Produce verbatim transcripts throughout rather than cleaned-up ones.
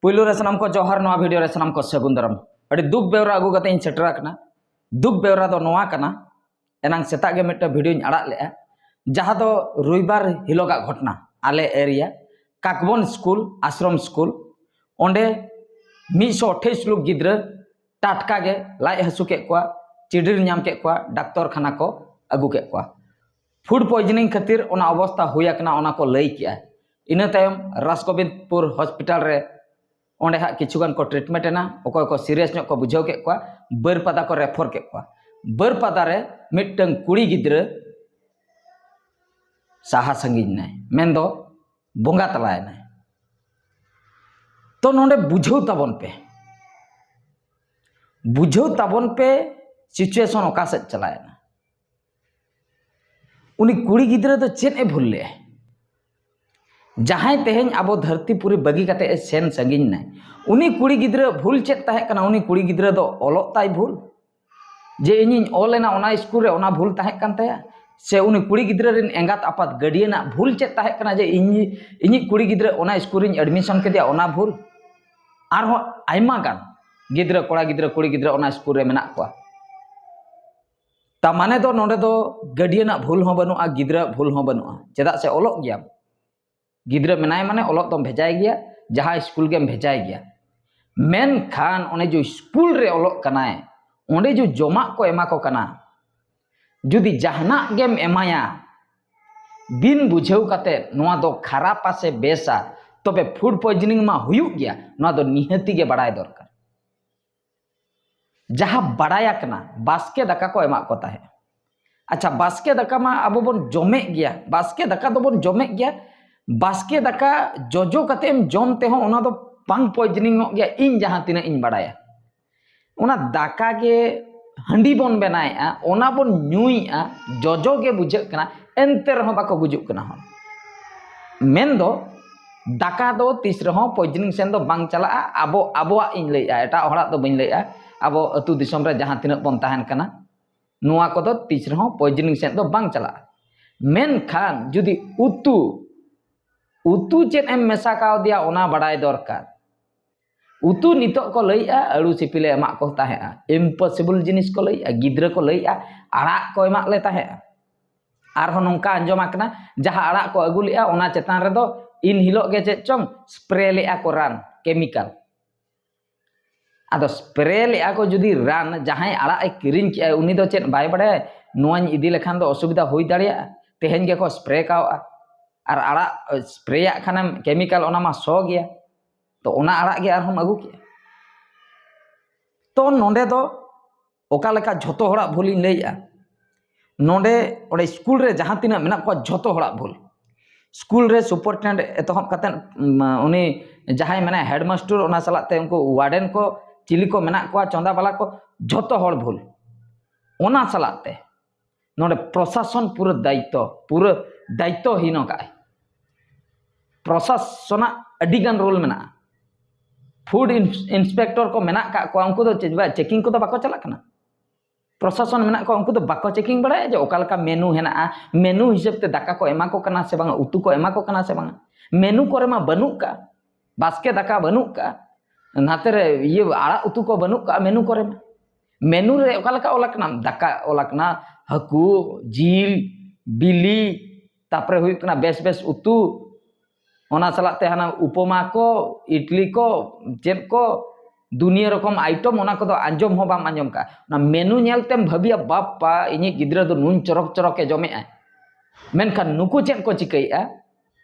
ᱯᱩᱭᱞᱩ ᱨᱮ ᱥᱟᱱᱟᱢ ᱠᱚ ᱡᱚᱦᱟᱨ, ᱱᱚᱣᱟ ᱵᱷᱤᱰᱤᱭᱳ ᱨᱮ ᱥᱟᱱᱟᱢ ᱠᱚ ᱥᱟᱹᱜᱩᱱ ᱫᱟᱨᱟᱢ᱾ ᱟᱹᱰᱤ ᱫᱩᱠ ᱵᱮᱣᱨᱟ ᱟᱹᱜᱩ ᱠᱟᱛᱮ ᱤᱧ ᱥᱮᱴᱮᱨ ᱟᱠᱟᱱᱟ᱾ ᱫᱩᱠ ᱵᱮᱣᱨᱟ ᱫᱚ ᱱᱚᱣᱟ ᱠᱟᱱᱟ, ᱮᱱᱟᱝ ᱥᱮᱛᱟᱜ ᱜᱮ ᱢᱤᱫᱴᱟᱝ ᱵᱷᱤᱰᱤᱭᱳᱧ ᱟᱲᱟᱜ ᱞᱮᱜᱼᱟ, ᱡᱟᱦᱟᱸ ᱫᱚ ᱨᱚᱵᱤᱵᱟᱨ ᱦᱤᱞᱳᱜᱟᱜ ᱜᱷᱚᱴᱚᱱᱟ᱾ ᱟᱞᱮ ᱮᱨᱤᱭᱟ ᱠᱟᱠᱵᱚᱱ ᱥᱠᱩᱞ, ᱟᱥᱨᱚᱢ ᱥᱠᱩᱞ, ᱚᱸᱰᱮ ᱢᱤᱫ ᱥᱚ ᱟᱴᱷᱟᱭᱤᱥ ᱞᱳᱠ ᱜᱤᱫᱽᱨᱟᱹ ᱴᱟᱴᱠᱟ ᱜᱮ ᱞᱟᱡ ᱦᱟᱹᱥᱩ ᱠᱮᱫ ᱠᱚᱣᱟ, ᱪᱤᱰᱤᱨ ᱧᱟᱢ ᱠᱮᱫ ᱠᱚᱣᱟ, ᱰᱟᱠᱛᱚᱨ ᱠᱷᱟᱱᱟ ᱠᱚ ᱟᱹᱜᱩ ᱠᱮᱫ ᱠᱚᱣᱟ᱾ ᱯᱷᱩᱰ ᱯᱚᱭᱡᱚᱱᱤᱝ ᱠᱷᱟᱹᱛᱤᱨ ᱚᱱᱟ ᱚᱵᱚᱥᱛᱟ ᱦᱩᱭ ᱟᱠᱟᱱᱟ, ᱚᱱᱟ ᱠᱚ ᱞᱟᱹᱭ ᱠᱮᱜᱼᱟ᱾ ᱤᱱᱟᱹ ᱛᱟᱭᱚᱢ ᱨᱟᱥᱜᱳᱵᱤᱱᱫᱯᱩᱨ ᱦᱚᱥᱯᱤᱴᱟᱞ ᱨᱮ ᱚᱸᱰᱮ ᱦᱟᱸᱜ ᱠᱤᱪᱷᱩ ᱜᱟᱱ ᱠᱚ ᱴᱨᱤᱴᱢᱮᱱᱴ ᱮᱱᱟ, ᱚᱠᱚᱭ ᱠᱚ ᱥᱤᱨᱤᱭᱟᱥ ᱧᱚᱜ ᱠᱚ ᱵᱩᱡᱷᱟᱹᱣ ᱠᱮᱫ ᱠᱚᱣᱟ, ᱵᱟᱹᱨᱯᱟᱫᱟ ᱠᱚ ᱨᱮᱯᱷᱚᱨ ᱠᱮᱫ ᱠᱚᱣᱟ᱾ ᱵᱟᱹᱨᱯᱟᱫᱟ ᱨᱮ ᱢᱤᱫᱴᱟᱝ ᱠᱩᱲᱤ ᱜᱤᱫᱽᱨᱟᱹ ᱥᱟᱦᱟ ᱥᱟᱺᱜᱤᱧ ᱮᱱᱟᱭ, ᱢᱮᱱᱫᱚ ᱵᱚᱸᱜᱟ ᱛᱟᱞᱟᱭᱮᱱᱟᱭ᱾ ᱛᱚ ᱱᱚᱰᱮ ᱵᱩᱡᱷᱟᱹᱣ ᱛᱟᱵᱚᱱ ᱯᱮ, ᱵᱩᱡᱷᱟᱹᱣ ᱛᱟᱵᱚᱱ ᱯᱮ, ᱥᱤᱪᱩᱭᱮᱥᱚᱱ ᱚᱠᱟ ᱥᱮᱫ ᱪᱟᱞᱟᱣᱮᱱᱟ᱾ ᱩᱱᱤ ᱠᱩᱲᱤ ᱜᱤᱫᱽᱨᱟᱹ ᱫᱚ ᱪᱮᱫ ᱮ ᱵᱷᱩᱞ ᱞᱮᱜᱼᱟ? ᱡᱟᱦᱟᱸᱭ ᱛᱮᱦᱮᱧ ᱟᱵᱚ ᱫᱷᱟᱹᱨᱛᱤ ᱯᱩᱨᱤ ᱵᱟᱹᱜᱤ ᱠᱟᱛᱮ ᱮ ᱥᱮᱱ ᱥᱟᱺᱜᱤᱧ ᱱᱟᱭ, ᱩᱱᱤ ᱠᱩᱲᱤ ᱜᱤᱫᱽᱨᱟᱹ ᱵᱷᱩᱞ ᱪᱮᱫ ᱛᱟᱦᱮᱸ ᱠᱟᱱᱟ? ᱩᱱᱤ ᱠᱩᱲᱤ ᱜᱤᱫᱽᱨᱟᱹ ᱫᱚ ᱚᱞᱚᱜ ᱛᱟᱭ ᱵᱷᱩᱞ, ᱡᱮ ᱤᱧᱤᱧ ᱚᱞ ᱮᱱᱟ ᱚᱱᱟ ᱥᱠᱩᱞ ᱨᱮ, ᱚᱱᱟ ᱵᱷᱩᱞ ᱛᱟᱦᱮᱸ ᱠᱟᱱ ᱛᱟᱭᱟ? ᱥᱮ ᱩᱱᱤ ᱠᱩᱲᱤ ᱜᱤᱫᱽᱨᱟᱹ ᱨᱮᱱ ᱮᱸᱜᱟᱛ ᱟᱯᱟᱛ ᱜᱟᱹᱰᱤᱭᱟᱹᱱᱟᱜ ᱵᱷᱩᱞ ᱪᱮᱫ ᱛᱟᱦᱮᱸ ᱠᱟᱱᱟ ᱡᱮ ᱤᱧ, ᱤᱧᱤᱡ ᱠᱩᱲᱤ ᱜᱤᱫᱽᱨᱟᱹ ᱚᱱᱟ ᱥᱠᱩᱞ ᱨᱤᱧ ᱮᱰᱢᱤᱥᱚᱱ ᱠᱮᱫᱮᱭᱟ, ᱚᱱᱟ ᱵᱷᱩᱞ? ᱟᱨᱦᱚᱸ ᱟᱭᱢᱟ ᱜᱟᱱ ᱜᱤᱫᱽᱨᱟᱹ, ᱠᱚᱲᱟ ᱜᱤᱫᱽᱨᱟᱹ, ᱠᱩᱲᱤ ᱜᱤᱫᱽᱨᱟᱹ ᱚᱱᱟ ᱥᱠᱩᱞ ᱨᱮ ᱢᱮᱱᱟᱜ ᱠᱚᱣᱟ᱾ ᱛᱟ ᱢᱟᱱᱮ ᱫᱚ ᱱᱚᱰᱮ ᱫᱚ ᱜᱟᱹᱰᱤᱭᱟᱹᱱᱟᱜ ᱵᱷᱩᱞ ᱦᱚᱸ ᱵᱟᱹᱱᱩᱜᱼᱟ, ᱜᱤᱫᱽᱨᱟᱹᱣᱟᱜ ᱵᱷᱩᱞ ᱦᱚᱸ ᱵᱟᱹᱱᱩᱜᱼᱟ᱾ ᱪᱮᱫᱟᱜ ᱥᱮ ᱚᱞᱚᱜ ᱜᱮᱭᱟᱢ, ᱜᱤᱫᱽᱨᱟᱹ ᱢᱮᱱᱟᱭ ᱢᱟᱱᱮ ᱚᱞᱚᱜ ᱫᱚᱢ ᱵᱷᱮᱡᱟᱭ ᱜᱮᱭᱟ, ᱡᱟᱦᱟᱸ ᱥᱠᱩᱞ ᱜᱮᱢ ᱵᱷᱮᱡᱟᱭ ᱜᱮᱭᱟ᱾ ᱢᱮᱱᱠᱷᱟᱱ ᱚᱱᱮ ᱡᱮ ᱥᱠᱩᱞ ᱨᱮ ᱚᱞᱚᱜ ᱠᱟᱱᱟᱭ, ᱚᱸᱰᱮ ᱡᱮ ᱡᱚᱢᱟᱜ ᱠᱚ ᱮᱢᱟ ᱠᱚ ᱠᱟᱱᱟ, ᱡᱩᱫᱤ ᱡᱟᱦᱟᱱᱟᱜ ᱜᱮᱢ ᱮᱢᱟᱭᱟ ᱵᱤᱱ ᱵᱩᱡᱷᱟᱹᱣ ᱠᱟᱛᱮ ᱱᱚᱣᱟ ᱫᱚ ᱠᱷᱟᱨᱟᱯᱟ ᱥᱮ ᱵᱮᱥᱟ, ᱛᱚᱵᱮ ᱯᱷᱩᱰ ᱯᱚᱭᱡᱚᱱᱤᱝ ᱢᱟ ᱦᱩᱭᱩᱜ ᱜᱮᱭᱟ, ᱱᱚᱣᱟ ᱫᱚ ᱱᱤᱦᱟᱹᱛᱤ ᱜᱮ ᱵᱟᱲᱟᱭ ᱫᱚᱨᱠᱟᱨ᱾ ᱡᱟᱦᱟᱸ ᱵᱟᱲᱟᱭ ᱟᱠᱟᱱᱟ, ᱵᱟᱥᱠᱮ ᱫᱟᱠᱟ ᱠᱚ ᱮᱢᱟᱜ ᱠᱚ ᱛᱟᱦᱮᱸᱫ᱾ ᱟᱪᱪᱷᱟ, ᱵᱟᱥᱠᱮ ᱫᱟᱠᱟ ᱢᱟ ᱟᱵᱚ ᱵᱚᱱ ᱡᱚᱢᱮᱫ ᱜᱮᱭᱟ, ᱵᱟᱥᱠᱮ ᱫᱟᱠᱟ ᱫᱚᱵᱚᱱ ᱡᱚᱢᱮᱫ ᱜᱮᱭᱟ᱾ ᱵᱟᱥᱠᱮ ᱫᱟᱠᱟ ᱡᱚᱡᱚ ᱠᱟᱛᱮ ᱮᱢ ᱡᱚᱢ ᱛᱮᱦᱚᱸ ᱚᱱᱟ ᱫᱚ ᱵᱟᱝ ᱯᱚᱭᱡᱚᱱᱤᱝ ᱚᱜ ᱜᱮᱭᱟ, ᱤᱧ ᱡᱟᱦᱟᱸ ᱛᱤᱱᱟᱹᱜ ᱤᱧ ᱵᱟᱲᱟᱭᱟ᱾ ᱚᱱᱟ ᱫᱟᱠᱟ ᱜᱮ ᱦᱟᱺᱰᱤ ᱵᱚᱱ ᱵᱮᱱᱟᱣᱮᱫᱼᱟ, ᱚᱱᱟ ᱵᱚᱱ ᱧᱩᱭᱮᱫᱼᱟ, ᱡᱚᱡᱚ ᱜᱮ ᱵᱩᱡᱷᱟᱹᱜ ᱠᱟᱱᱟ, ᱮᱱᱛᱮ ᱨᱮᱦᱚᱸ ᱵᱟᱠᱚ ᱜᱩᱡᱩᱜ ᱠᱟᱱᱟ ᱦᱚᱲ᱾ ᱢᱮᱱᱫᱚ ᱫᱟᱠᱟ ᱫᱚ ᱛᱤᱥ ᱨᱮᱦᱚᱸ ᱯᱚᱭᱡᱚᱱᱤᱝ ᱥᱮᱱ ᱫᱚ ᱵᱟᱝ ᱪᱟᱞᱟᱜᱼᱟ᱾ ᱟᱵᱚ, ᱟᱵᱚᱣᱟᱜ ᱤᱧ ᱞᱟᱹᱭᱮᱫᱼᱟ, ᱮᱴᱟᱜ ᱦᱚᱲᱟᱜ ᱫᱚ ᱵᱟᱹᱧ ᱞᱟᱹᱭᱮᱫᱼᱟ᱾ ᱟᱵᱚ ᱟᱹᱛᱩ ᱫᱤᱥᱚᱢ ᱨᱮ ᱡᱟᱦᱟᱸ ᱛᱤᱱᱟᱹᱜ ᱵᱚᱱ ᱛᱟᱦᱮᱱ ᱠᱟᱱᱟ, ᱱᱚᱣᱟ ᱠᱚᱫᱚ ᱛᱤᱥ ᱨᱮᱦᱚᱸ ᱯᱚᱭᱡᱚᱱᱤᱝ ᱥᱮᱫ ᱫᱚ ᱵᱟᱝ ᱪᱟᱞᱟᱜᱼᱟ᱾ ᱢᱮᱱᱠᱷᱟᱱ ᱡᱩᱫᱤ ᱩᱛᱩ, ᱩᱛᱩ ᱪᱮᱫ ᱮᱢ ᱢᱮᱥᱟ ᱠᱟᱣᱫᱮᱭᱟ ᱚᱱᱟ ᱵᱟᱲᱟᱭ ᱫᱚᱨᱠᱟᱨ᱾ ᱩᱛᱩ ᱱᱤᱛᱚᱜ ᱠᱚ ᱞᱟᱹᱭᱮᱜᱼᱟ, ᱟᱹᱞᱩ ᱥᱤᱯᱤ ᱞᱮ ᱮᱢᱟᱜ ᱠᱚ ᱛᱟᱦᱮᱸᱜᱼᱟ, ᱤᱢᱯᱚᱥᱤᱵᱚᱞ ᱡᱤᱱᱤᱥ ᱠᱚ ᱞᱟᱹᱭᱮᱜᱼᱟ, ᱜᱤᱫᱽᱨᱟᱹ ᱠᱚ ᱞᱟᱹᱭᱮᱜᱼᱟ, ᱟᱲᱟᱜ ᱠᱚ ᱮᱢᱟᱜ ᱞᱮ ᱛᱟᱦᱮᱸᱜᱼᱟ᱾ ᱟᱨᱦᱚᱸ ᱱᱚᱝᱠᱟ ᱟᱸᱡᱚᱢ ᱟᱠᱟᱱᱟ, ᱡᱟᱦᱟᱸ ᱟᱲᱟᱜ ᱠᱚ ᱟᱹᱜᱩ ᱞᱮᱜᱼᱟ, ᱚᱱᱟ ᱪᱮᱛᱟᱱ ᱨᱮᱫᱚ ᱤᱱ ᱦᱤᱞᱳᱜ ᱜᱮ ᱪᱮᱫ ᱪᱚᱝ ᱥᱯᱨᱮ ᱞᱮᱜᱼᱟ ᱠᱚ ᱨᱟᱱ, ᱠᱮᱢᱤᱠᱟᱞ᱾ ᱟᱫᱚ ᱥᱯᱨᱮ ᱞᱮᱜᱼᱟ ᱠᱚ ᱡᱩᱫᱤ ᱨᱟᱱ, ᱡᱟᱦᱟᱸᱭ ᱟᱲᱟᱜ ᱮ ᱠᱤᱨᱤᱧ ᱠᱮᱜᱼᱟᱭ, ᱩᱱᱤ ᱫᱚ ᱪᱮᱫ ᱵᱟᱭ ᱵᱟᱲᱟᱭᱟ? ᱱᱚᱣᱟᱧ ᱤᱫᱤ ᱞᱮᱠᱷᱟᱱ ᱫᱚ ᱚᱥᱩᱵᱤᱫᱷᱟ ᱦᱩᱭ ᱫᱟᱲᱮᱭᱟᱜᱼᱟ, ᱛᱮᱦᱮᱧ ᱜᱮᱠᱚ ᱥᱯᱨᱮ ᱠᱟᱣᱜᱼᱟ᱾ ᱟᱨ ᱟᱲᱟᱜ ᱥᱯᱨᱮᱭᱟᱜ ᱠᱷᱟᱱᱮᱢ ᱠᱮᱢᱤᱠᱟᱞ, ᱚᱱᱟ ᱢᱟ ᱥᱚ ᱜᱮᱭᱟ, ᱛᱚ ᱚᱱᱟ ᱟᱲᱟᱜ ᱜᱮ ᱟᱨᱦᱚᱸᱢ ᱟᱹᱜᱩ ᱠᱮᱜᱼᱟ᱾ ᱛᱚ ᱱᱚᱰᱮ ᱫᱚ ᱚᱠᱟ ᱞᱮᱠᱟ ᱡᱷᱚᱛᱚ ᱦᱚᱲᱟᱜ ᱵᱷᱩᱞᱤᱧ ᱞᱟᱹᱭᱮᱜᱼᱟ, ᱱᱚᱰᱮ ᱚᱸᱰᱮ ᱥᱠᱩᱞ ᱨᱮ ᱡᱟᱦᱟᱸ ᱛᱤᱱᱟᱹᱜ ᱢᱮᱱᱟᱜ ᱠᱚᱣᱟ, ᱡᱷᱚᱛᱚ ᱦᱚᱲᱟᱜ ᱵᱷᱩᱞ᱾ ᱥᱠᱩᱞ ᱨᱮ ᱥᱩᱯᱟᱨᱴᱮᱱᱰ ᱮᱛᱚᱦᱚᱵ ᱠᱟᱛᱮᱫ, ᱩᱢ, ᱩᱱᱤ ᱡᱟᱦᱟᱸᱭ ᱢᱮᱱᱟᱭ ᱦᱮᱰᱢᱟᱥᱴᱟᱨ, ᱚᱱᱟ ᱥᱟᱞᱟᱜ ᱛᱮ ᱩᱱᱠᱩ ᱣᱟᱨᱰᱮᱱ ᱠᱚ, ᱪᱤᱞᱤ ᱠᱚ ᱢᱮᱱᱟᱜ ᱠᱚᱣᱟ, ᱪᱚᱸᱫᱟ ᱵᱟᱞᱟ ᱠᱚ, ᱡᱷᱚᱛᱚ ᱦᱚᱲ ᱵᱷᱩᱞ᱾ ᱚᱱᱟ ᱥᱟᱞᱟᱜ ᱛᱮ ᱱᱚᱰᱮ ᱯᱨᱚᱥᱟᱥᱚᱱ ᱯᱩᱨᱟᱹ ᱫᱟᱭᱤᱛᱛᱚ, ᱯᱩᱨᱟᱹ ᱫᱟᱭᱤᱛᱛᱚ ᱦᱤᱱᱚ ᱠᱟᱜᱼᱟᱭ᱾ ᱯᱨᱚᱥᱟᱥᱚᱱᱟᱜ ᱟᱹᱰᱤ ᱜᱟᱱ ᱨᱳᱞ ᱢᱮᱱᱟᱜᱼᱟ᱾ ᱯᱷᱩᱰ ᱤᱱᱥ-, ᱤᱱᱥᱯᱮᱠᱴᱚᱨ ᱠᱚ ᱢᱮᱱᱟᱜ ᱠᱟᱜ ᱠᱚᱣᱟ, ᱩᱱᱠᱩ ᱫᱚ ᱪᱮᱫ, ᱪᱮᱠᱤᱝ ᱠᱚᱫᱚ ᱵᱟᱠᱚ ᱪᱟᱞᱟᱜ ᱠᱟᱱᱟ? ᱯᱨᱚᱥᱟᱥᱚᱱ ᱢᱮᱱᱟᱜ ᱠᱚᱣᱟ, ᱩᱱᱠᱩ ᱫᱚ ᱵᱟᱠᱚ ᱪᱮᱠᱤᱝ ᱵᱟᱲᱟᱭᱟ ᱡᱮ ᱚᱠᱟ ᱞᱮᱠᱟ ᱢᱮᱱᱩ ᱦᱮᱱᱟᱜᱼᱟ, ᱢᱮᱱᱩ ᱦᱤᱥᱟᱹᱵ ᱛᱮ ᱫᱟᱠᱟ ᱠᱚ ᱮᱢᱟ ᱠᱚ ᱠᱟᱱᱟ ᱥᱮ ᱵᱟᱝᱟ, ᱩᱛᱩ ᱠᱚ ᱮᱢᱟ ᱠᱚ ᱠᱟᱱᱟ ᱥᱮ ᱵᱟᱝᱟ? ᱢᱮᱱᱩ ᱠᱚᱨᱮ ᱢᱟ ᱵᱟᱹᱱᱩᱜ ᱠᱟᱜᱼᱟ, ᱵᱟᱥᱠᱮ ᱫᱟᱠᱟ ᱵᱟᱹᱱᱩᱜ ᱠᱟᱜᱼᱟ, ᱱᱟᱛᱮ ᱨᱮ ᱤᱭᱟᱹ ᱟᱲᱟᱜ ᱩᱛᱩ ᱠᱚ ᱵᱟᱹᱱᱩᱜ ᱠᱟᱜᱼᱟ ᱢᱮᱱᱩ ᱠᱚᱨᱮ ᱢᱟ᱾ ᱢᱮᱱᱩ ᱨᱮ ᱚᱠᱟ ᱞᱮᱠᱟ ᱚᱞ ᱟᱠᱟᱱᱟ? ᱫᱟᱠᱟ ᱚᱞ ᱟᱠᱟᱱᱟ, ᱦᱟᱹᱠᱩ, ᱡᱤᱞ, ᱵᱤᱞᱤ, ᱛᱟᱯᱚᱨᱮ ᱦᱩᱭᱩᱜ ᱠᱟᱱᱟ ᱵᱮᱥ ᱵᱮᱥ ᱩᱛᱩ, ᱚᱱᱟ ᱥᱟᱞᱟᱜ ᱛᱮ ᱦᱟᱱᱟ ᱩᱯᱚᱢᱟ ᱠᱚ, ᱤᱰᱞᱤ ᱠᱚ, ᱪᱮᱫ ᱠᱚ, ᱫᱩᱱᱤᱭᱟᱹ ᱨᱚᱠᱚᱢ ᱟᱭᱴᱚᱢ, ᱚᱱᱟ ᱠᱚᱫᱚ ᱟᱸᱡᱚᱢ ᱦᱚᱸ ᱵᱟᱢ ᱟᱸᱡᱚᱢ ᱠᱟᱜᱼᱟ᱾ ᱚᱱᱟ ᱢᱮᱱᱩ ᱧᱮᱞ ᱛᱮᱢ ᱵᱷᱟᱹᱵᱤᱭᱟ, "ᱵᱟᱯᱯᱟ, ᱤᱧᱤᱡ ᱜᱤᱫᱽᱨᱟᱹ ᱫᱚ ᱱᱩᱱ ᱪᱚᱨᱚᱠ ᱪᱚᱨᱚᱠ ᱮ ᱡᱚᱢᱮᱜᱼᱟᱭ᱾" ᱢᱮᱱᱠᱷᱟᱱ ᱱᱩᱠᱩ ᱪᱮᱫ ᱠᱚ ᱪᱤᱠᱟᱹᱭᱮᱜᱼᱟ?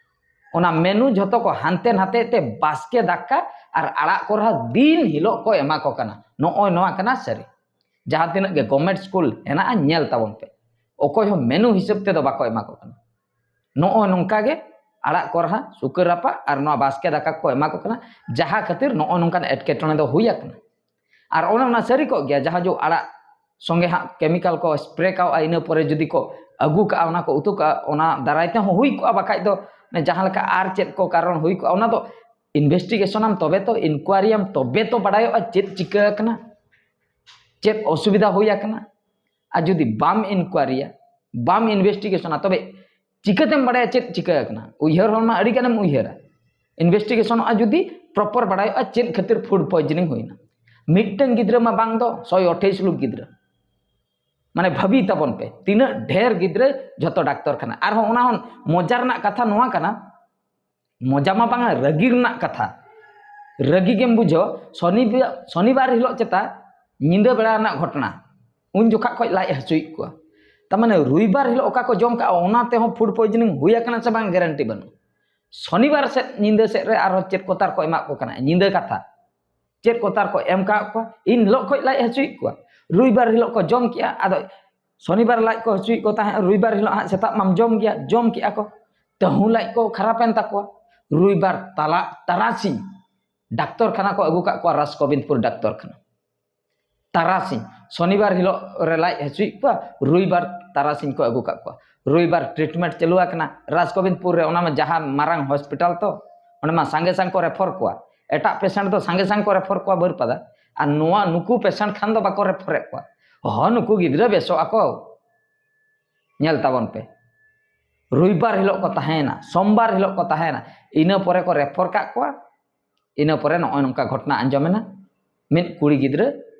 ᱚᱱᱟ ᱢᱮᱱᱩ ᱡᱷᱚᱛᱚ ᱠᱚ ᱦᱟᱱᱛᱮ ᱱᱟᱛᱮ ᱛᱮ ᱵᱟᱥᱠᱮ ᱫᱟᱠᱟ ᱟᱨ ᱟᱲᱟᱜ ᱠᱚᱨᱦᱟ ᱫᱤᱱ ᱦᱤᱞᱳᱜ ᱠᱚ ᱮᱢᱟ ᱠᱚ ᱠᱟᱱᱟ᱾ ᱱᱚᱜᱼᱚᱭ ᱱᱚᱣᱟ ᱠᱟᱱᱟ ᱥᱟᱹᱨᱤ᱾ ᱡᱟᱦᱟᱸ ᱛᱤᱱᱟᱹᱜ ᱜᱮ ᱜᱚᱵᱷᱢᱮᱱᱴ ᱥᱠᱩᱞ ᱦᱮᱱᱟᱜᱼᱟ, ᱧᱮᱞ ᱛᱟᱵᱚᱱ ᱯᱮ, ᱚᱠᱚᱭ ᱦᱚᱸ ᱢᱮᱱᱩ ᱦᱤᱥᱟᱹᱵ ᱛᱮᱫᱚ ᱵᱟᱠᱚ ᱮᱢᱟ ᱠᱚ ᱠᱟᱱᱟ᱾ ᱱᱚᱜᱼᱚᱭ ᱱᱚᱝᱠᱟ ᱜᱮ ᱟᱲᱟᱜ ᱠᱚᱨᱦᱟ, ᱥᱩᱠᱟᱹ ᱨᱟᱯᱟᱜ ᱟᱨ ᱱᱚᱣᱟ ᱵᱟᱥᱠᱮ ᱫᱟᱠᱟ ᱠᱚ ᱮᱢᱟ ᱠᱚ ᱠᱟᱱᱟ, ᱡᱟᱦᱟᱸ ᱠᱷᱟᱹᱛᱤᱨ ᱱᱚᱜᱼᱚᱭ ᱱᱚᱝᱠᱟᱱ ᱮᱴᱠᱮᱴᱚᱬᱮ ᱫᱚ ᱦᱩᱭ ᱟᱠᱟᱱᱟ᱾ ᱟᱨ ᱚᱱᱮ ᱚᱱᱟ ᱥᱟᱹᱨᱤ ᱠᱚᱜ ᱜᱮᱭᱟ, ᱡᱟᱦᱟᱸ ᱡᱚ ᱟᱲᱟᱜ ᱥᱚᱸᱜᱮ ᱦᱟᱸᱜ ᱠᱮᱢᱤᱠᱟᱞ ᱠᱚ ᱥᱯᱨᱮ ᱠᱟᱣᱜᱼᱟ, ᱤᱱᱟᱹ ᱯᱚᱨᱮ ᱡᱩᱫᱤ ᱠᱚ ᱟᱹᱜᱩ ᱠᱟᱜᱼᱟ, ᱚᱱᱟ ᱠᱚ ᱩᱛᱩ ᱠᱟᱜᱼᱟ, ᱚᱱᱟ ᱫᱟᱨᱟᱭ ᱛᱮᱦᱚᱸ ᱦᱩᱭ ᱠᱚᱜᱼᱟ, ᱵᱟᱠᱷᱟᱡ ᱫᱚ ᱡᱟᱦᱟᱸ ᱞᱮᱠᱟ ᱟᱨ ᱪᱮᱫ ᱠᱚ ᱠᱟᱨᱚᱱ ᱦᱩᱭ ᱠᱚᱜᱼᱟ, ᱚᱱᱟ ᱫᱚ ᱤᱱᱵᱷᱮᱥᱴᱤᱜᱮᱥᱚᱱᱟᱢ ᱛᱚᱵᱮ ᱛᱚ, ᱤᱱᱠᱩᱭᱟᱨᱤᱭᱟᱢ ᱛᱚᱵᱮ ᱛᱚ ᱵᱟᱰᱟᱭᱚᱜᱼᱟ ᱪᱮᱫ ᱪᱤᱠᱟᱹ ᱟᱠᱟᱱᱟ, ᱪᱮᱫ ᱚᱥᱩᱵᱤᱫᱷᱟ ᱦᱩᱭ ᱟᱠᱟᱱᱟ᱾ ᱟᱨ ᱡᱩᱫᱤ ᱵᱟᱢ ᱤᱱᱠᱩᱭᱟᱨᱤᱭᱟ, ᱵᱟᱢ ᱤᱱᱵᱷᱮᱥᱴᱤᱜᱮᱥᱚᱱᱟ, ᱛᱚᱵᱮ ᱪᱤᱠᱟᱹᱛᱮᱢ ᱵᱟᱰᱟᱭᱟ ᱪᱮᱫ ᱪᱤᱠᱟᱹ ᱟᱠᱟᱱᱟ? ᱩᱭᱦᱟᱹᱨ ᱦᱚᱲ ᱢᱟ ᱟᱹᱰᱤ ᱜᱟᱱᱮᱢ ᱩᱭᱦᱟᱹᱨᱟ᱾ ᱤᱱᱵᱷᱮᱥᱴᱤᱜᱮᱥᱚᱱᱚᱜᱼᱟ ᱡᱩᱫᱤ, ᱯᱨᱚᱯᱚᱨ ᱵᱟᱲᱟᱭᱚᱜᱼᱟ ᱪᱮᱫ ᱠᱷᱟᱹᱛᱤᱨ ᱯᱷᱩᱰ ᱯᱚᱭᱡᱚᱱᱤᱝ ᱦᱩᱭᱱᱟ᱾ ᱢᱤᱫᱴᱟᱝ ᱜᱤᱫᱽᱨᱟᱹ ᱢᱟ ᱵᱟᱝ ᱫᱚ, ᱥᱚᱭ ᱟᱴᱷᱟᱭᱤᱥ ᱞᱳᱠ ᱜᱤᱫᱽᱨᱟᱹ᱾ ᱢᱟᱱᱮ ᱵᱷᱟᱹᱵᱤ ᱛᱟᱵᱚᱱ ᱯᱮ, ᱛᱤᱱᱟᱹᱜ ᱰᱷᱮᱨ ᱜᱤᱫᱽᱨᱟᱹ ᱡᱷᱚᱛᱚ ᱰᱟᱠᱛᱚᱨ ᱠᱷᱟᱱᱟ᱾ ᱟᱨᱦᱚᱸ ᱚᱱᱟ ᱦᱚᱸ ᱢᱚᱡᱟ ᱨᱮᱱᱟᱜ ᱠᱟᱛᱷᱟ ᱱᱚᱣᱟ ᱠᱟᱱᱟ, ᱢᱚᱡᱟ ᱢᱟ ᱵᱟᱝᱟ, ᱨᱟᱹᱜᱤ ᱨᱮᱱᱟᱜ ᱠᱟᱛᱷᱟ᱾ ᱨᱟᱹᱜᱤ ᱜᱮᱢ ᱵᱩᱡᱷᱟᱹᱣ, ᱥᱚᱱᱤᱵᱟᱨ, ᱥᱚᱱᱤᱵᱟᱨ ᱦᱤᱞᱳᱜ ᱪᱮᱛᱟ ᱧᱤᱫᱟᱹ ᱵᱮᱲᱟ ᱨᱮᱱᱟᱜ ᱜᱷᱚᱴᱚᱱᱟ, ᱩᱱ ᱡᱚᱠᱷᱟ ᱠᱷᱚᱡ ᱞᱟᱡ ᱦᱟᱹᱥᱩᱭᱮᱫ ᱠᱚᱣᱟ᱾ ᱛᱟᱨ ᱢᱟᱱᱮ ᱨᱚᱵᱤᱵᱟᱨ ᱦᱤᱞᱳᱜ ᱚᱠᱟ ᱠᱚ ᱡᱚᱢ ᱠᱟᱜᱼᱟ, ᱚᱱᱟ ᱛᱮᱦᱚᱸ ᱯᱷᱩᱰ ᱯᱚᱭᱡᱚᱱᱤᱝ ᱦᱩᱭ ᱟᱠᱟᱱᱟ ᱥᱮ ᱵᱟᱝ, ᱜᱮᱨᱮᱱᱴᱤ ᱵᱟᱹᱱᱩᱜᱼᱟ᱾ ᱥᱚᱱᱤᱵᱟᱨ ᱥᱮᱫ ᱧᱤᱫᱟᱹ ᱥᱮᱫ ᱨᱮ ᱟᱨᱦᱚᱸ ᱪᱮᱫ ᱠᱚ ᱛᱟᱨ ᱠᱚ ᱮᱢᱟᱜ ᱠᱚ ᱠᱟᱱᱟ, ᱧᱤᱫᱟᱹ ᱠᱟᱛᱷᱟ᱾ ᱪᱮᱫ ᱠᱚ ᱛᱟᱨ ᱠᱚ ᱮᱢ ᱠᱟᱜ ᱠᱚᱣᱟ, ᱤᱱ ᱦᱤᱞᱳᱜ ᱠᱷᱚᱡ ᱞᱟᱡ ᱦᱟᱹᱥᱩᱭᱮᱫ ᱠᱚᱣᱟ᱾ ᱨᱚᱵᱤᱵᱟᱨ ᱦᱤᱞᱳᱜ ᱠᱚ ᱡᱚᱢ ᱠᱮᱜᱼᱟ, ᱟᱫᱚ ᱥᱚᱱᱤᱵᱟᱨ ᱞᱟᱡ ᱠᱚ ᱦᱟᱹᱥᱩᱭᱮᱫ ᱠᱚ ᱛᱟᱦᱮᱸᱫ, ᱨᱚᱵᱤᱵᱟᱨ ᱦᱤᱞᱳᱜ ᱦᱟᱸᱜ ᱥᱮᱛᱟᱜ ᱢᱟᱢ ᱡᱚᱢ ᱜᱮᱭᱟ, ᱡᱚᱢ ᱠᱮᱜᱼᱟ ᱠᱚ, ᱛᱟᱹᱦᱩ ᱞᱟᱡ ᱠᱚ ᱠᱷᱟᱨᱟᱯ ᱮᱱ ᱛᱟᱠᱚᱣᱟ᱾ ᱨᱚᱵᱤᱵᱟᱨ ᱛᱟᱞᱟ ᱛᱟᱨᱟᱥᱤᱧ ᱰᱟᱠᱛᱚᱨ ᱠᱷᱟᱱᱟ ᱠᱚ ᱟᱹᱜᱩ ᱠᱟᱜ ᱠᱚᱣᱟ, ᱨᱟᱡᱽ ᱜᱳᱵᱤᱱᱫᱯᱩᱨ ᱰᱟᱠᱛᱚᱨ ᱠᱷᱟᱱᱟ᱾ ᱛᱟᱨᱟᱥᱤᱧ, ᱥᱚᱱᱤᱵᱟᱨ ᱦᱤᱞᱳᱜ ᱨᱮ ᱞᱟᱡ ᱦᱟᱹᱥᱩᱭᱮᱫ ᱠᱚᱣᱟ, ᱨᱚᱵᱤᱵᱟᱨ ᱛᱟᱨᱟᱥᱤᱧ ᱠᱚ ᱟᱹᱜᱩ ᱠᱟᱜ ᱠᱚᱣᱟ᱾ ᱨᱚᱵᱤᱵᱟᱨ ᱴᱨᱤᱴᱢᱮᱱᱴ ᱪᱟᱹᱞᱩ ᱟᱠᱟᱱᱟ ᱨᱟᱡᱽ ᱜᱳᱵᱤᱱᱫᱯᱩᱨ ᱨᱮ, ᱚᱱᱟ ᱢᱟ ᱡᱟᱦᱟᱸ ᱢᱟᱨᱟᱝ ᱦᱚᱥᱯᱤᱴᱟᱞ ᱛᱚ, ᱚᱸᱰᱮ ᱢᱟ ᱥᱟᱸᱜᱮ ᱥᱟᱝ ᱠᱚ ᱨᱮᱯᱷᱚᱨ ᱠᱚᱣᱟ, ᱮᱴᱟᱜ ᱯᱮᱥᱮᱱᱴ ᱫᱚ ᱥᱟᱸᱜᱮ ᱥᱟᱝ ᱠᱚ ᱨᱮᱯᱷᱚᱨ ᱠᱚᱣᱟ ᱵᱟᱹᱨᱯᱟᱫᱟ, ᱟᱨ ᱱᱚᱣᱟ ᱱᱩᱠᱩ ᱯᱮᱥᱮᱱᱴ ᱠᱷᱟᱱ ᱫᱚ ᱵᱟᱠᱚ ᱨᱮᱯᱷᱚᱨᱮᱫ ᱠᱚᱣᱟ᱾ ᱦᱚᱸ, ᱱᱩᱠᱩ ᱜᱤᱫᱽᱨᱟᱹ ᱵᱮᱥᱚᱜ ᱟᱠᱚ, ᱧᱮᱞ ᱛᱟᱵᱚᱱ ᱯᱮ᱾ ᱨᱚᱵᱤᱵᱟᱨ ᱦᱤᱞᱳᱜ ᱠᱚ ᱛᱟᱦᱮᱸᱭᱮᱱᱟ, ᱥᱳᱢᱵᱟᱨ ᱦᱤᱞᱳᱜ ᱠᱚ ᱛᱟᱦᱮᱸᱭᱮᱱᱟ, ᱤᱱᱟᱹ ᱯᱚᱨᱮ ᱠᱚ ᱨᱮᱯᱷᱚᱨ ᱠᱟᱜ ᱠᱚᱣᱟ᱾ ᱤᱱᱟᱹ ᱯᱚᱨᱮ ᱱᱚᱜᱼᱚᱭ ᱱᱚᱝᱠᱟ ᱜᱷᱚᱴᱚᱱᱟ ᱟᱸᱡᱚᱢᱮᱱᱟ, ᱢᱤᱫ ᱠᱩᱲᱤ ᱜᱤᱫᱽᱨᱟᱹ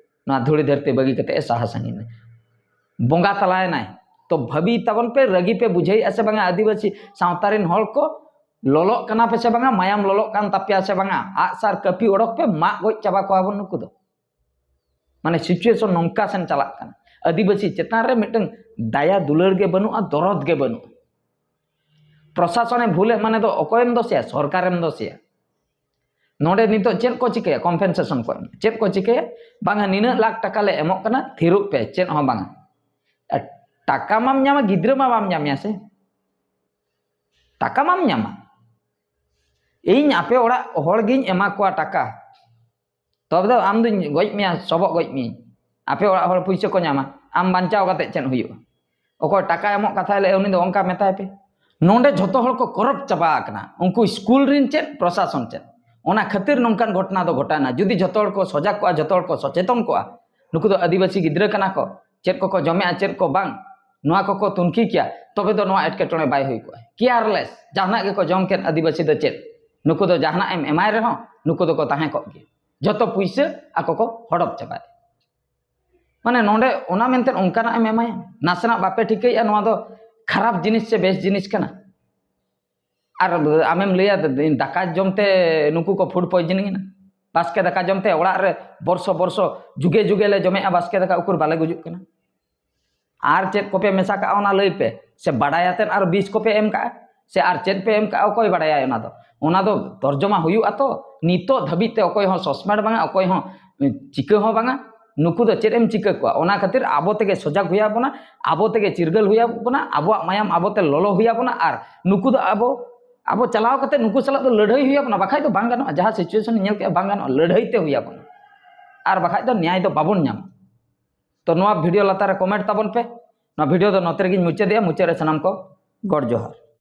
ᱱᱚᱣᱟ ᱫᱷᱩᱲᱤ ᱫᱷᱟᱹᱨᱛᱤ ᱵᱟᱹᱜᱤ ᱠᱟᱛᱮ ᱮ ᱥᱟᱦᱟ ᱥᱟᱺᱜᱤᱧ ᱮᱱᱟ, ᱵᱚᱸᱜᱟ ᱛᱟᱞᱟᱭᱮᱱᱟᱭ᱾ ᱛᱚ ᱵᱷᱟᱹᱵᱤ ᱛᱟᱵᱚᱱ ᱯᱮ, ᱨᱟᱹᱜᱤ ᱯᱮ ᱵᱩᱡᱷᱟᱹᱣᱮᱫᱼᱟ ᱥᱮ ᱵᱟᱝᱟ? ᱟᱹᱫᱤᱵᱟᱹᱥᱤ ᱥᱟᱶᱛᱟ ᱨᱮᱱ ᱦᱚᱲ ᱠᱚ ᱞᱚᱞᱚᱜ ᱠᱟᱱᱟ ᱯᱮ ᱥᱮ ᱵᱟᱝᱟ? ᱢᱟᱭᱟᱢ ᱞᱚᱞᱚᱜ ᱠᱟᱱ ᱛᱟᱯᱮᱭᱟ ᱥᱮ ᱵᱟᱝᱟ? ᱟᱜᱼᱥᱟᱨ ᱠᱟᱹᱯᱤ ᱚᱰᱚᱠ ᱯᱮ, ᱢᱟᱜ ᱜᱚᱡ ᱪᱟᱵᱟ ᱠᱚᱣᱟ ᱵᱚᱱ ᱱᱩᱠᱩ ᱫᱚ᱾ ᱢᱟᱱᱮ situation ᱱᱚᱝᱠᱟ ᱥᱮᱱ ᱪᱟᱞᱟᱜ ᱠᱟᱱᱟ, ᱟᱹᱫᱤᱵᱟᱹᱥᱤ ᱪᱮᱛᱟᱱ ᱨᱮ ᱢᱤᱫᱴᱟᱝ ᱫᱟᱭᱟ ᱫᱩᱞᱟᱹᱲ ᱜᱮ ᱵᱟᱹᱱᱩᱜᱼᱟ, ᱫᱚᱨᱚᱫ ᱜᱮ ᱵᱟᱹᱱᱩᱜᱼᱟ᱾ ᱯᱨᱚᱥᱟᱥᱚᱱᱮ ᱵᱷᱩᱞᱮᱫ ᱢᱟᱱᱮ ᱫᱚ ᱚᱠᱚᱭᱮᱢ ᱫᱳᱥᱮᱭᱟ? ᱥᱚᱨᱠᱟᱨᱮᱢ ᱫᱳᱥᱮᱭᱟ᱾ ᱱᱚᱰᱮ ᱱᱤᱛᱚᱜ ᱪᱮᱫ ᱠᱚ ᱪᱤᱠᱟᱹᱭᱟ? ᱠᱚᱢᱯᱮᱱᱥᱮᱥᱚᱱ ᱠᱚ ᱮᱢ, ᱪᱮᱫ ᱠᱚ ᱪᱤᱠᱟᱹᱭᱟ? ᱵᱟᱝᱟ, ᱱᱤᱱᱟᱹᱜ ᱞᱟᱠᱷ ᱴᱟᱠᱟ ᱞᱮ ᱮᱢᱚᱜ ᱠᱟᱱᱟ, ᱛᱷᱤᱨᱚᱜ ᱯᱮ, ᱪᱮᱫ ᱦᱚᱸ ᱵᱟᱝᱟ᱾ ᱟᱨ ᱴᱟᱠᱟ ᱢᱟᱢ ᱧᱟᱢᱟ, ᱜᱤᱫᱽᱨᱟᱹ ᱢᱟ ᱵᱟᱢ ᱧᱟᱢᱮᱭᱟ ᱥᱮ, ᱴᱟᱠᱟ ᱢᱟᱢ ᱧᱟᱢᱟ᱾ ᱤᱧ ᱟᱯᱮ ᱚᱲᱟᱜ ᱦᱚᱲ ᱜᱤᱧ ᱮᱢᱟ ᱠᱚᱣᱟ ᱴᱟᱠᱟ, ᱛᱚᱵᱮ ᱫᱚ ᱟᱢ ᱫᱚᱧ ᱜᱚᱡ ᱢᱮᱭᱟ, ᱥᱚᱵᱚᱜ ᱜᱚᱡ ᱢᱮᱭᱟᱹᱧ᱾ ᱟᱯᱮ ᱚᱲᱟᱜ ᱦᱚᱲ ᱯᱩᱭᱥᱟᱹ ᱠᱚ ᱧᱟᱢᱟ, ᱟᱢ ᱵᱟᱧᱪᱟᱣ ᱠᱟᱛᱮ ᱪᱮᱫ ᱦᱩᱭᱩᱜᱼᱟ? ᱚᱠᱚᱭ ᱴᱟᱠᱟ ᱮᱢᱚᱜ ᱠᱟᱛᱷᱟᱭ ᱞᱟᱹᱭ, ᱩᱱᱤ ᱫᱚ ᱚᱱᱠᱟ ᱢᱮᱛᱟᱭ ᱯᱮ᱾ ᱱᱚᱰᱮ ᱡᱷᱚᱛᱚ ᱦᱚᱲ ᱠᱚ ᱠᱚᱨᱚᱯᱴ ᱪᱟᱵᱟ ᱟᱠᱟᱱᱟ, ᱩᱱᱠᱩ ᱥᱠᱩᱞ ᱨᱤᱱ ᱪᱮᱫ, ᱯᱨᱚᱥᱟᱥᱚᱱ ᱪᱮᱫ᱾ ᱚᱱᱟ ᱠᱷᱟᱹᱛᱤᱨ ᱱᱚᱝᱠᱟᱱ ᱜᱷᱚᱴᱚᱱᱟ ᱫᱚ ᱜᱷᱚᱴᱟᱣᱱᱟ᱾ ᱡᱩᱫᱤ ᱡᱷᱚᱛᱚ ᱦᱚᱲ ᱠᱚ ᱥᱚᱡᱟᱜ ᱠᱚᱜᱼᱟ, ᱡᱷᱚᱛᱚ ᱦᱚᱲ ᱠᱚ ᱥᱚᱪᱮᱛᱚᱱ ᱠᱚᱜᱼᱟ, ᱱᱩᱠᱩ ᱫᱚ ᱟᱹᱫᱤᱵᱟᱹᱥᱤ ᱜᱤᱫᱽᱨᱟᱹ ᱠᱟᱱᱟ ᱠᱚ, ᱪᱮᱫ ᱠᱚᱠᱚ ᱡᱚᱢᱮᱜᱼᱟ, ᱪᱮᱫ ᱠᱚ ᱵᱟᱝ, ᱱᱚᱣᱟ ᱠᱚᱠᱚ ᱛᱩᱱᱠᱷᱤ ᱠᱮᱭᱟ, ᱛᱚᱵᱮ ᱫᱚ ᱱᱚᱣᱟ ᱮᱴᱠᱮᱴᱚᱬᱮ ᱵᱟᱭ ᱦᱩᱭ ᱠᱚᱜᱼᱟ᱾ ᱠᱮᱭᱟᱨᱞᱮᱥ, ᱡᱟᱦᱟᱱᱟᱜ ᱜᱮᱠᱚ ᱡᱚᱢ ᱠᱮᱫ, ᱟᱹᱫᱤᱵᱟᱹᱥᱤ ᱫᱚ ᱪᱮᱫ? ᱱᱩᱠᱩ ᱫᱚ ᱡᱟᱦᱟᱱᱟᱜ ᱮᱢ ᱮᱢᱟᱭ ᱨᱮᱦᱚᱸ ᱱᱩᱠᱩ ᱫᱚᱠᱚ ᱛᱟᱦᱮᱸ ᱠᱚᱜ ᱜᱮᱭᱟ᱾ ᱡᱚᱛᱚ ᱯᱩᱭᱥᱟᱹ ᱟᱠᱚ ᱠᱚ ᱦᱚᱲᱚᱯ ᱪᱟᱵᱟᱭᱟ᱾ ᱢᱟᱱᱮ ᱱᱚᱰᱮ ᱚᱱᱟ ᱢᱮᱱᱛᱮ ᱚᱱᱠᱟᱱᱟᱜ ᱮᱢ ᱮᱢᱟᱭᱟ, ᱱᱟᱥᱮᱱᱟᱜ ᱵᱟᱯᱮ ᱴᱷᱤᱠᱟᱹᱭᱮᱫᱼᱟ ᱱᱚᱣᱟ ᱫᱚ ᱠᱷᱟᱨᱟᱯ ᱡᱤᱱᱤᱥ ᱥᱮ ᱵᱮᱥ ᱡᱤᱱᱤᱥ ᱠᱟᱱᱟ᱾ ᱟᱨ ᱟᱢᱮᱢ ᱞᱟᱹᱭᱟ ᱫᱟᱠᱟ ᱡᱚᱢᱛᱮ ᱱᱩᱠᱩ ᱠᱚ ᱯᱷᱩᱰ ᱯᱚᱭᱡᱚᱱᱤᱝ ᱮᱱᱟ, ᱵᱟᱥᱠᱮ ᱫᱟᱠᱟ ᱡᱚᱢᱛᱮ ᱚᱲᱟᱜ ᱨᱮ ᱵᱚᱨᱥᱚ ᱵᱚᱨᱥᱚ ᱡᱩᱜᱮ ᱡᱩᱜᱮ ᱞᱮ ᱡᱚᱢᱮᱜᱼᱟ ᱵᱟᱥᱠᱮ ᱫᱟᱠᱟ, ᱩᱠᱩᱨ ᱵᱟᱞᱮ ᱜᱩᱡᱩᱜ ᱠᱟᱱᱟ᱾ ᱟᱨ ᱪᱮᱫ ᱠᱚᱯᱮ ᱢᱮᱥᱟ ᱠᱟᱜᱼᱟ ᱚᱱᱟ ᱞᱟᱹᱭ ᱯᱮ, ᱥᱮ ᱵᱟᱰᱟᱭ ᱟᱛᱮᱫ ᱟᱨ ᱵᱤᱥ ᱠᱚᱯᱮ ᱮᱢ ᱠᱟᱜᱼᱟ, ᱥᱮ ᱟᱨ ᱪᱮᱫ ᱯᱮ ᱮᱢ ᱠᱟᱜᱼᱟ, ᱚᱠᱚᱭ ᱵᱟᱰᱟᱭᱟ ᱚᱱᱟ ᱫᱚ? ᱚᱱᱟ ᱫᱚ ᱛᱚᱨᱡᱚᱢᱟ ᱦᱩᱭᱩᱜᱼᱟ ᱛᱚ᱾ ᱱᱤᱛᱚᱜ ᱫᱷᱟᱹᱵᱤᱡ ᱛᱮ ᱚᱠᱚᱭ ᱦᱚᱸ ᱥᱚᱥᱢᱮᱲ ᱵᱟᱝᱟ, ᱚᱠᱚᱭ ᱦᱚᱸ ᱪᱤᱠᱟᱹ ᱦᱚᱸ ᱵᱟᱝᱟ᱾ ᱱᱩᱠᱩ ᱫᱚ ᱪᱮᱫ ᱮᱢ ᱪᱤᱠᱟᱹ ᱠᱚᱣᱟ? ᱚᱱᱟ ᱠᱷᱟᱹᱛᱤᱨ ᱟᱵᱚ ᱛᱮᱜᱮ ᱥᱚᱡᱟᱜᱽ ᱦᱩᱭ ᱟᱵᱚᱱᱟ, ᱟᱵᱚ ᱛᱮᱜᱮ ᱪᱤᱨᱜᱟᱹᱞ ᱦᱩᱭ ᱟᱵᱚᱱᱟ, ᱟᱵᱚᱣᱟᱜ ᱢᱟᱭᱟᱢ ᱟᱵᱚ ᱛᱮ ᱞᱚᱞᱚ ᱦᱩᱭ ᱟᱵᱚᱱᱟ, ᱟᱨ ᱱᱩᱠᱩ ᱫᱚ ᱟᱵᱚ ᱟᱵᱚ ᱪᱟᱞᱟᱣ ᱠᱟᱛᱮ ᱱᱩᱠᱩ ᱥᱟᱞᱟᱜ ᱫᱚ ᱞᱟᱹᱲᱦᱟᱹᱭ ᱦᱩᱭ ᱟᱵᱚᱱᱟ, ᱵᱟᱠᱷᱟᱡ ᱫᱚ ᱵᱟᱝ ᱜᱟᱱᱚᱜᱼᱟ᱾ ᱡᱟᱦᱟᱸ ᱥᱤᱪᱩᱭᱮᱥᱚᱱ ᱧᱮᱞ ᱠᱮᱜᱼᱟ ᱵᱟᱝ ᱜᱟᱱᱚᱜᱼᱟ, ᱞᱟᱹᱲᱦᱟᱹᱭ ᱛᱮ ᱦᱩᱭ ᱟᱵᱚᱱᱟ, ᱟᱨ ᱵᱟᱠᱷᱟᱡ ᱫᱚ ᱱᱮᱭᱟᱭ ᱫᱚ ᱵᱟᱵᱚᱱ ᱧᱟᱢᱟ᱾ ᱛᱚ ᱱᱚᱣᱟ ᱵᱷᱤᱰᱤᱭᱳ ᱞᱟᱛᱟᱨ ᱨᱮ ᱠᱚᱢᱮᱱᱴ ᱛᱟᱵᱚᱱ ᱯᱮ᱾ ᱱᱚᱣᱟ ᱵᱷᱤᱰᱤᱭᱳ ᱫᱚ ᱱᱚᱛᱮ ᱨᱮᱜᱤᱧ ᱢᱩᱪᱟᱹᱫᱮᱜᱼᱟ᱾ ᱢᱩᱪᱟᱹᱫ ᱨᱮ ᱥᱟᱱᱟᱢ ᱠᱚ ᱜᱚᱰ ᱡᱚᱦᱟᱨ᱾